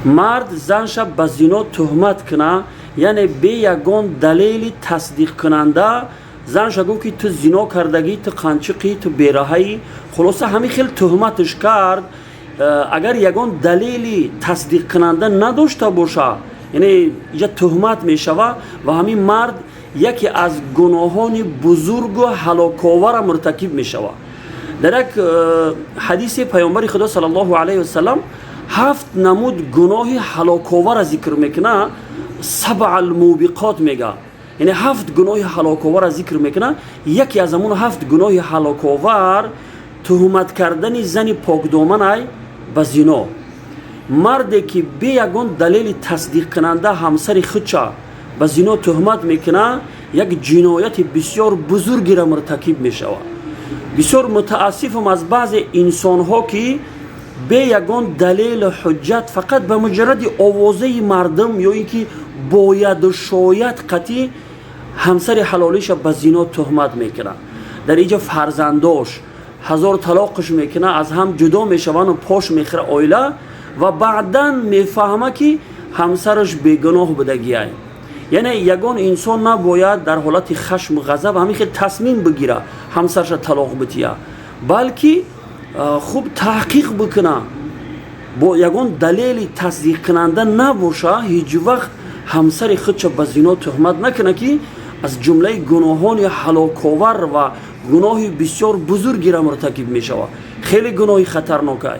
Мард занша ба зино туҳмат куна, яъне бе ягон далели тасдиқкунанда занша гуфт, ки ту зино кардагӣ, ту қанчиқӣ, ту бераҳаӣ, хулоса, ҳамин хел туҳматш кард. Агар ягон далели тасдиқкунанда надошта боша, яъне иҷа туҳмат мешава ва ҳамин мард яке аз гуноҳони бузургу ҳалоковара муртакиб мешава. Дар як ҳадиси Паёмбари Худо саллаллоҳу алайҳи васалам ҳафт намуд гуноҳи ҳалоковара зикр мекуна, سبع الموبقات мега, яъне ҳафт гуноҳи ҳалоковара зикр мекуна. Яке аз ҳамон ҳафт гуноҳи ҳалоковар туҳмат кардани зани покдоманай ба зино. Марде ки бе ягон далели тасдиқкунанда ҳамсари худша ба зино туҳмат мекуна, як ҷинояти бисёр бузургеро муртакиб мешавад. Бисёр мутаассифам аз баъзе инсонҳо, ки бе ягон далелу ҳуҷҷат, фақат ба муҷарради овозаи мардум ё ин ки бояду шояд қатъӣ ҳамсари ҳалолиша ба зино туҳмат мекунад. Дар иҷа фарзандош, ҳазор талоқш мекуна, аз ҳам ҷудо мешаванду пош мехӯра оила ва баъдан мефаҳма, ки ҳамсараш бегуноҳ будагиай. Яъне ягон инсон набояд дар ҳолати хашму ғазаб ҳамин хел тасмим бигира, ҳамсараша талоқ бития, балки хуб таҳқиқ бикуна. Бо ягон далели тасдиқкунанда набоша, ҳеҷ вақт ҳамсари худша ба зино туҳмат накуна, ки аз ҷумлаи гуноҳони ҳалоковар ва гуноҳи бисёр бузургеро муртакиб мешавад. Хеле гуноҳи хатарнокай.